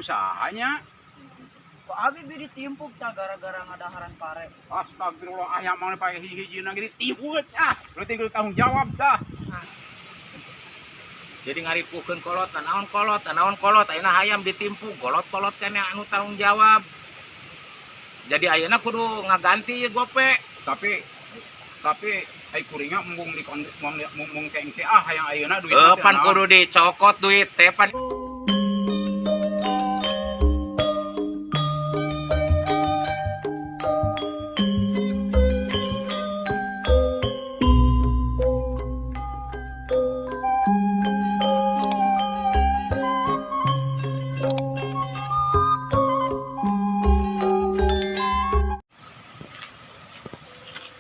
Ku saha nya? Ku abi bi ditimpuk tah gara-gara ngadaharan pare. Astagfirullah, ayam mah pakai hiji-hiji nang ditimpuk ah. Berarti kudu tanggung jawab dah. Jadi ngaripukeun kolot, naon kolot, naon kolot, ayeuna hayam ditimpuk, kolot-kolot keneh anu tanggung jawab. Jadi ayeuna kudu ngaganti ieu gope. Tapi ai kuringnya embung di embung ke ah hayang ayeuna duit. Eh, pan kudu dicokot duit teh pan.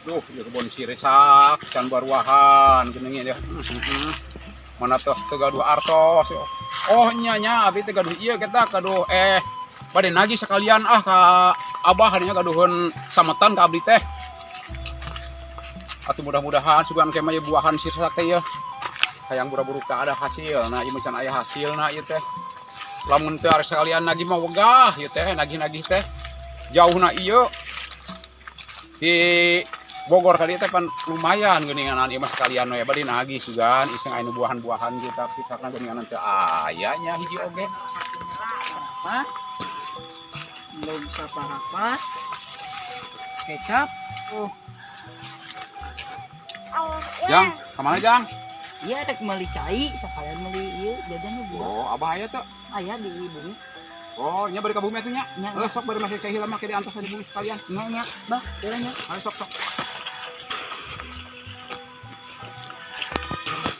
Duh, ieu kebon sirsak can baruahan geuning ya. Mana tuh teu gaduh artos. Oh nya nya abi teh gaduh ieu kita gaduh bade nagih sekalian ah ka abah harinya gaduheun sametan ka abdi teh. Atuh mudah-mudahan sugan ke mah ieu buahan sirsak teh ieu. Hayang buru-buru ka ada hasil. Nah, ieu mah can aya hasilna ieu teh. Lamun teu arek sekalian nagih mah wegah ieu teh nagih-nagih teh. Jauhna ieu di Bogor kali teh pan lumayan geuninganan ieu mah sekalian we bade nagih sugan iseng aya nu buahan-buahan kita sisakna geuninganan teu aya nya hiji oge. Apa? Belum saparapat. Kecap. Oh, Jang, ka mana Jang? Iya rek meuli cai, sekalian meuli ieu jajan buah. Oh, abah aya teu? Aya di bumi. Oh, nya bari ka bumi atuh nya. Nya. Heuh, sok bari masih cai heula mah ke diantos di bumi sekalian. Nya nya, bah, heula nya. Ayo sok sok.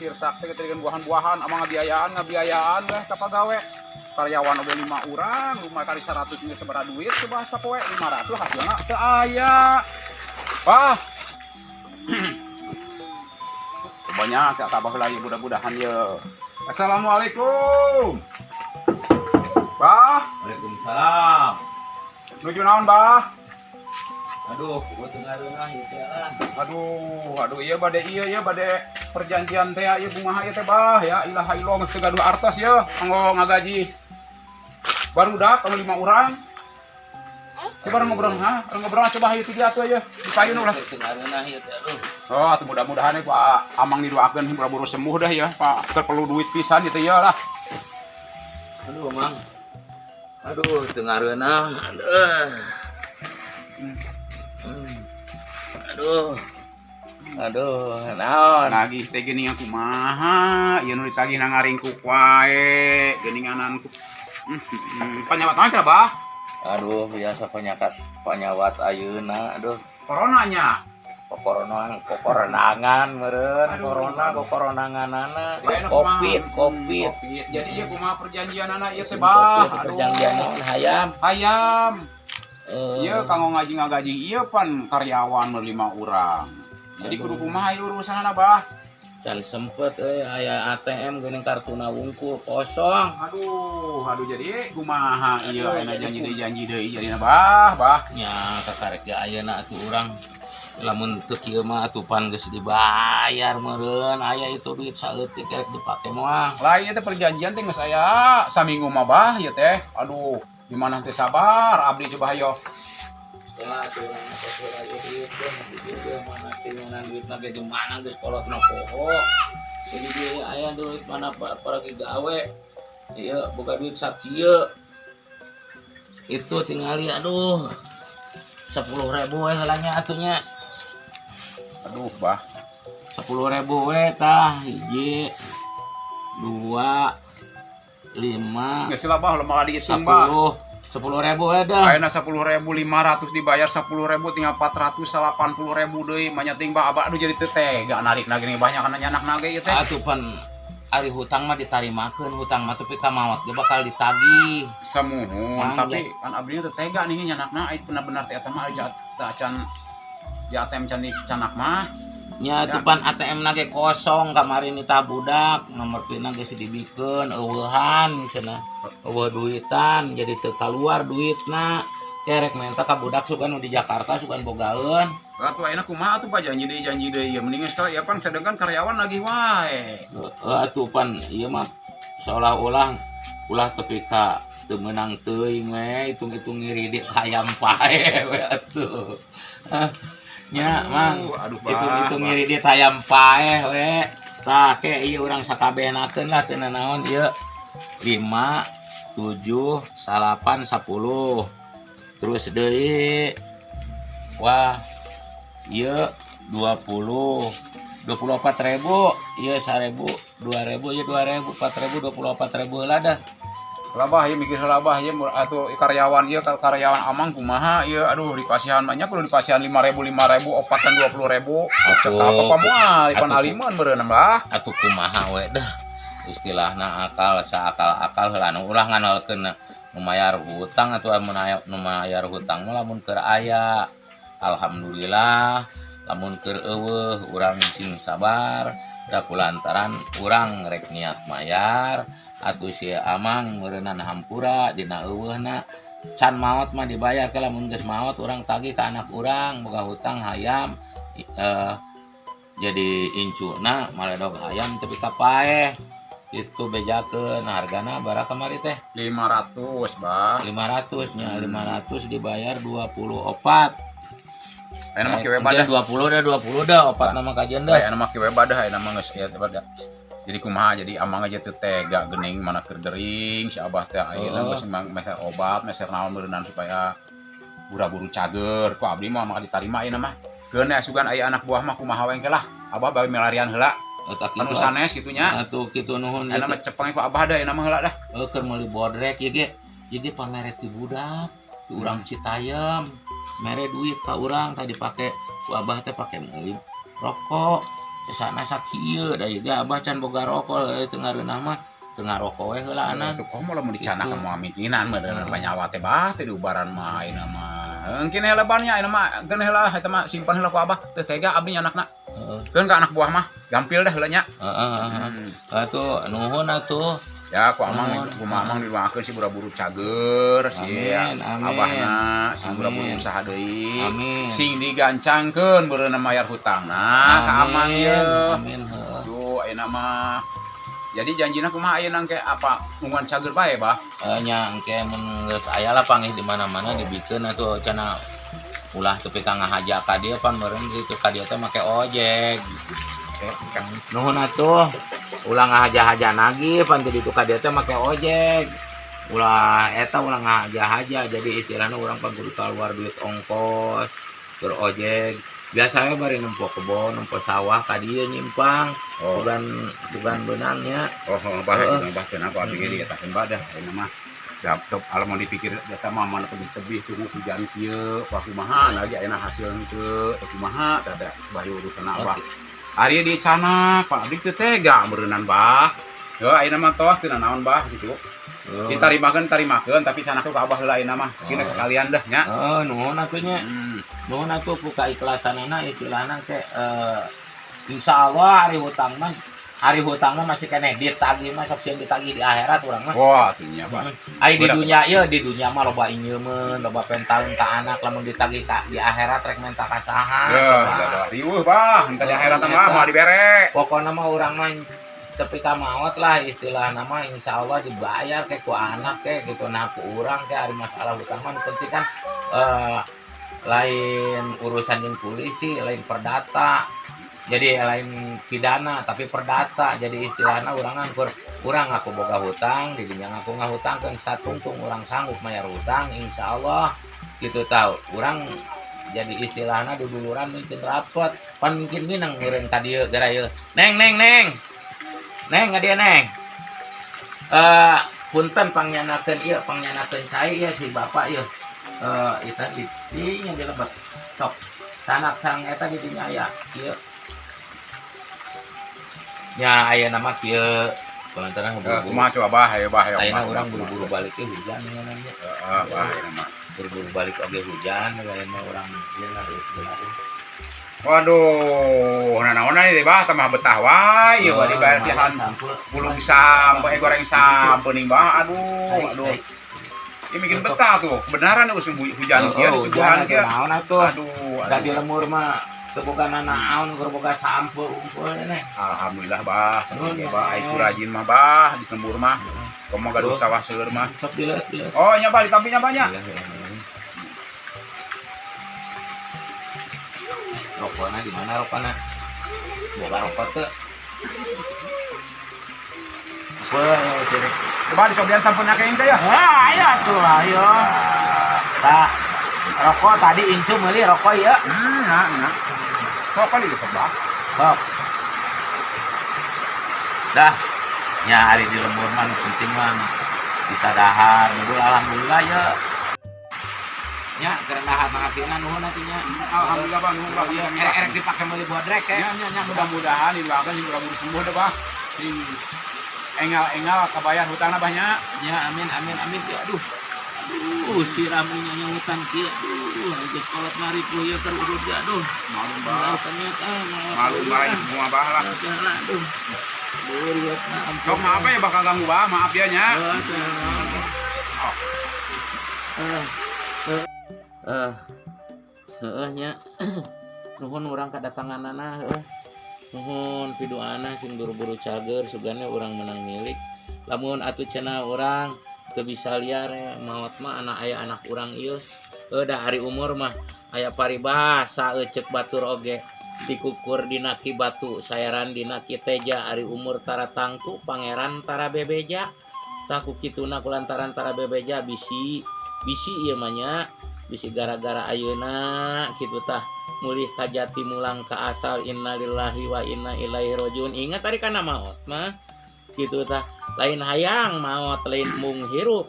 Sirsak teh keterikan buahan-buahan amang ngabiayaan weh ka pagawe. Karyawan oge 5 urang, rumah kali 100 geus sabaraha duit coba sapoe 500 hasilna teu aya. Wah. Banyak ya tabah heula ieu mudah-mudahan ye. Assalamualaikum. Bah, Waalaikumsalam. Nuju naon, Bah? Aduh, gua teu ngareunah ieu teh ah. Aduh, aduh iya bade iya iya bade perjanjian teh ieu kumaha ieu teh bah ya ilaha illallah geus teu gaduh artos ye kanggo ngagaji barudak anu 5 urang. Coba ngobrol ha, ngobrol coba hayu ti dieu atuh ye di payun ulah. Teu ngareunah ieu teh aduh. Oh, atuh mudah-mudahan we Pak Amang didoakeun buru-buru sembuh dah ya, Pak. Teu perlu duit pisan itu ya lah. Aduh, Mang. Aduh, teu ngareunah. Aduh. Aduh. Aduh, naon? Nagih teh geuning kumaha, ieu nu ditagih na ngaringkuk wae, geuninganan ku. Panyawat naon teh, Bah? Aduh, biasa penyakat panyawat ayeuna, aduh. Corona nya. Kokoronaan, kokoronangan meureun, Aduh. Corona kokoronanganana. Ayeuna Covid, kumaha? Covid. Covid. Jadi ieu kumaha perjanjianana ieu teh, Bah? Covid, perjanjian naon hayam? Hayam. Eh, Ieu kanggo ngaji ngagaji ieu pan karyawan nu 5 urang. Jadi Aduh. Kudu kumaha ieu urusanana, Bah? Can sempet euy aya ATM geuning kartuna wungkul kosong. Aduh, aduh jadi kumaha ieu Aduh, ayeuna jadi janji deui janji deui jadina, Bah, Bah. Nya kakarek ge ayeuna atuh urang lamun teu kieu mah atuh pan geus dibayar meureun aya itu duit saeutik rek dipake moal. Lain teh perjanjian teh geus aya saminggu mah Bah ieu teh. Aduh, gimana teh sabar abdi coba hayo. Ya atuh urang mah tos heula ieu duit teh di dieu ge mana teh nyeunang duitna ge di mana geus kolotna poho. Jadi dia aya duit mana paragi gawe. Ieu boga duit sakieu. Itu tingali aduh. 10.000 we heula nya atuh nya. Aduh, Bah. 10.000 we tah hiji 2 5 Geus lah Bah, lemah dihitung, Bah. 10 10.000 we dah. Ayeuna 10.500 dibayar 10.000 tinggal 480.000 deui mah ting Bah abah aduh jadi teu tega narik na gini banyak kana nyanak na ge ieu teh. Atuh pan ari hutang mah ditarimakeun hutang mah tepi ka maot ge bakal ditagih. Samuhun Mang, tapi kan abdinya teu tega nih nyanakna ai benar-benar teh eta mah ai teu acan di ATM can canak mah. Nya atuh pan ATM na ge kosong kamari nitah budak nomor PIN na geus dibikeun eueuhan cenah. Eueuh duitan jadi teu kaluar duitna. Kerek menta ka budak sugan nu di Jakarta sugan bogaeun. Atuh ayeuna kumaha atuh Pak janji deui ya mending geus ya pan sedengkan karyawan lagi wae. Heeh atuh pan ieu mah seolah-olah ulah tepi ka Teu meunang teuing we, hitung-hitung ngiridit hayam paeh we atuh. Hah, nya, Mang. Aduh, bah. Hitung-hitung ngiridit hayam paeh we. Tah, ke ieu urang sakabenakeun lah, teu naon ieu. 5, 7, 8, 10. Terus deui, wah, ieu 20, 24 ribu, iya 1000, 2000, iya 2000, 4000, 24 ribu lah dah. Lah, Bah, ieu mikir heula, Bah, ieu atuh karyawan ieu, karyawan Amang kumaha ieu? Aduh, dipasihan banyak, kudu dipasihan 5000 5000, opatan 20.000. Cek Atuh, apa moal ipan atuh. Aliman meureun lah. Atuh kumaha we dah, istilahna akal saakal akal heula nu ulah nganalkeun nu mayar hutang atuh. Amun aya nu mayar hutang mah, lamun keur aya alhamdulillah, lamun keur euweuh urang sing sabar da kulantaran urang rek niat mayar atuh. Si Amang meureunan hampura dina euweuhna, can maot mah dibayar ke. Lamun geus maot urang tagih ka anak urang boga hutang hayam, jadi incuna maledog hayam tepi ka paeh itu. Bejakeun hargana bara kamari teh? 500, Bah. 500 nya. 500 dibayar 24. Ayeuna mah kieu we badah. 20 dah, 20 dah, opat nama kajian dah. Ayeuna mah kieu we badah, ayeuna mah geus ieu teh badah. Jadi kumaha, jadi Amang aja teu tega geuning mana keur gering si Abah teh ayeuna. Oh. Geus meser obat, meser naon meureunnan supaya buru-buru cager. Ku abdi mah maka ditarima ayeuna mah. Keun asugan aya anak buah mah kumaha we engke lah. Abah bari milarian heula. Oh, tak Anu kitu. Sanes kitu nya. Atuh kitu, nuhun. Ayeuna mah cepeng ku Abah dah, ayeuna mah heula dah. Eh, keur meuli bodrek ieu ge, ieu ge pamere ti budak ti urang Citayam, mere duit ka urang tadi pake ku Abah teh pake meuli rokok sana sakieu da. Ieu ge Abah can boga rokok, teu ngareunah mah teu ngarokok we heula anan. Atuh komo lamun dicana Gitu. ka moal mikinan meureun Hmm. panyawa teh, Bah, teh diubaran mah ayeuna mah. Engkin heula bannya ayeuna mah, keun heula eta mah, simpan heula ku Abah. Teu tega abdi nyanakna. Heeh. Keun ka anak buah mah, gampil dah heula nya. Heeh. Atuh nuhun atuh. Ya, ku Amang Nuhun. ku Amang didoakeun si buru-buru cager si Amin, amin. Abahna, si buru-buru Amin. usaha deui. Amin. Sing digancangkeun beureuna mayar hutangna ka Amang ieu. Amin, heeh. Duh, ayeuna mah. Jadi janjina kumaha ayeuna engke, apa nungguan cager bae, Bah? Eh, nya engke mun geus aya lah, panggih di mana-mana dibikeun atuh. Cenah ulah tepi ka ngahaja ka dieu, pan meureun ditu ka dieu teh make ojek. Nuhun atuh. Ulah ngahaja-haja nagih, pan di ditu ka dieu teh make ojek. Ulah eta, ulah ngahaja-haja, jadi istilahna urang pan kudu keluar duit ongkos keur ojek. Biasanya bari nempo kebon, nempo sawah ka dieu nyimpang. Oh, Sugan sugan beunangnya. Oh, Bah, Heeh. itu Bah, kenapa abdi ge dietakeun badah ayeuna mah. Dap kalau mau dipikir eta mah mana tebih-tebih tunggu hujan kieu, wah kumaha lagi ayeuna hasil henteu, teu kumaha teh ada bayu urusan Abah. Ari di cana, Pak, abdi teu tega meureunan, Bah. Heuh, ayeuna mah tos teu naon, Bah, gitu. Ditarimakeun tarimakeun, tapi cenah ka Abah heula ayeuna mah. Kini Oh. sekalian dah nya. Heeh, nuhun atuh nya. Nuhun atuh ku kaikhlasanana, istilahna ke insyaallah hari hutang mah masih keneh ditagih mah, sok sieun ditagih di akhirat urang mah. Wah, atuh nya, Pak. Ai di Udah. dunia ieu, di dunia mah loba injeumeun, loba pentaeun ka anak, lamun ditagih ka di akhirat rek menta ka saha? Ya, Coba. dah riweuh, Bah, henteu di akhirat mah Eta. moal dibere. Pokoknya mah urang mah tepi ka maot lah, istilah nama insya Allah dibayar kayak ku anak kayak gitu. Nah, ku urang kayak hari masalah hutang mah nu penting kan lain urusan jeung polisi, lain perdata, jadi lain pidana tapi perdata. Jadi istilahnya urang ngangkur, urang ngaku boga hutang di dinya, ngaku ngahutangkeun, satungtung urang sanggup mayar hutang, insya Allah gitu. Tahu urang jadi istilahnya duduluran mungkin rapet pan, mungkin minang ngiring tadi gara ieu. Neng, neng, neng, neng, ngadia, neng. Eh, punten, pangyanakeun ieu, pangyanakeun cai ieu si bapak ieu. Eh, eta di dinya di lebet sok sanak sang eta di dinya aya ieu nya. Aya nama kieu kulantaran Eh, buru-buru. kumaha coba, Bah, ayo, Bah, ayo. Ayeuna Kumaha, urang kumaha. Buru-buru balik ke hujan nya. Heeh, Bah, ayeuna mah. Buru-buru balik oge hujan, ayeuna urang ieu lah ieu. Waduh, nah naon ieu, Bah, tambah betah wae ieu dibayar pihan bulung sampe goreng sampe nih, Bah. Aduh, aduh. Ini bikin betah tuh. Kebenaran usum hujan kieu disuguhan kieu. Naon atuh. Aduh, Da di aduh. lembur mah teu boga nanaon, keur boga sampe unggul neh. Alhamdulillah, Bah. Nuhun, Bah, ai ya. rajin mah, Bah, di lembur mah. Komo gaduh sawah seueur mah. Sok dileut dileut. Oh, nya bah ditampi nya banyak. Rokokna di mana rokokna? Boga rokok teu? Coba dicobian sampurna kenging teh ya. Ah, ayo atuh ayo. Tah, rokok tadi incu meuli rokok ieu. Nah, nah. Sok kali sok bah. Sok. Dah. Nya ari di lembur mah nu penting mah bisa dahar. Nubul alhamdulillah ya. Nya kerendahan hatina nuhun atuh nya. Alhamdulillah bah, nuhun bah. Iya, erek-erek dipake meuli bodrek Nya nya nya mudah-mudahan didoakeun sing buru sembuh deh bah. Sing engal-engal kabayar hutangna banyak. Ya amin amin amin ya aduh. Aduh, siraminya nya hutang kieu. Aduh, geus kolot mari ku ieu keur urut ge aduh. Malu bah. Ternyata Malu bah semua bah lah. Aduh. Aduh, lihat nah, ampun. Sok maaf ya bakal ganggu bah, maaf ya nya. Heeh nya. Nuhun urang kadatanganana heuh. Nuhun piduana sing buru-buru cager sugane urang menang milik. Lamun atuh cenah urang teu bisa liar ya, maot mah anak aya anak urang ieu. Heuh da ari umur mah aya paribasa ceuk batur oge. Dikukur dina ki batu sayaran dina ki teja ari umur tara tangtu pangeran tara bebeja. Tah ku kituna kulantaran tara bebeja bisi bisi ieu mah nya bisi gara-gara ayeuna kitu tah mulih ka jati mulang ka asal innalillahi wa inna ilaihi rajiun. Ingat tadi kana maot mah kitu tah lain hayang maot lain mung hirup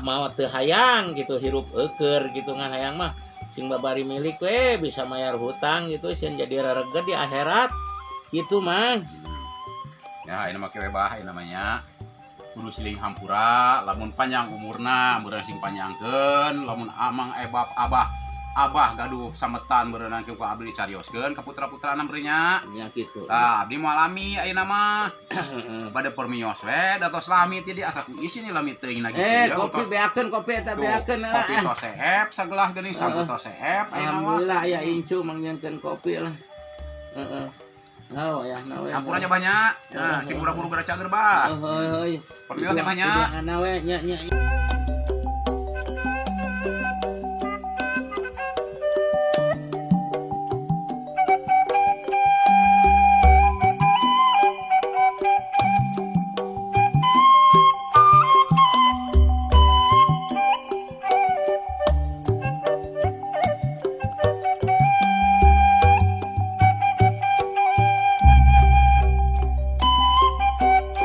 maot teu hayang gitu hirup eueur gitu ngan hayang mah sing babari milik we bisa mayar hutang gitu sieun jadi rereged di akhirat gitu mah. Ya ini mah kieu bah ieu namanya kudu siling hampura lamun panjang umurna meureun sing panjangkeun lamun amang ebab abah abah gaduh sametan meureunnan ku abdi dicarioskeun ka putra-putrana meureun nya. Nya kitu. Tah abdi moal lami ayeuna mah bade permios we da tos lami ti di asa ku isi ni lami teuing na kitu ya. Kopi beakeun kopi eta beakeun kopi tos seep sagelah geuning sambut tos seep ayeuna mah. Alhamdulillah aya incu mangnyieunkeun kopi lah. Heeh. Oh, ya, nah, we. Hampuranya banyak. Nah, sing buru-buru geura cager bah. Heuh, heuh. Permios teh banyak. Nya, nya.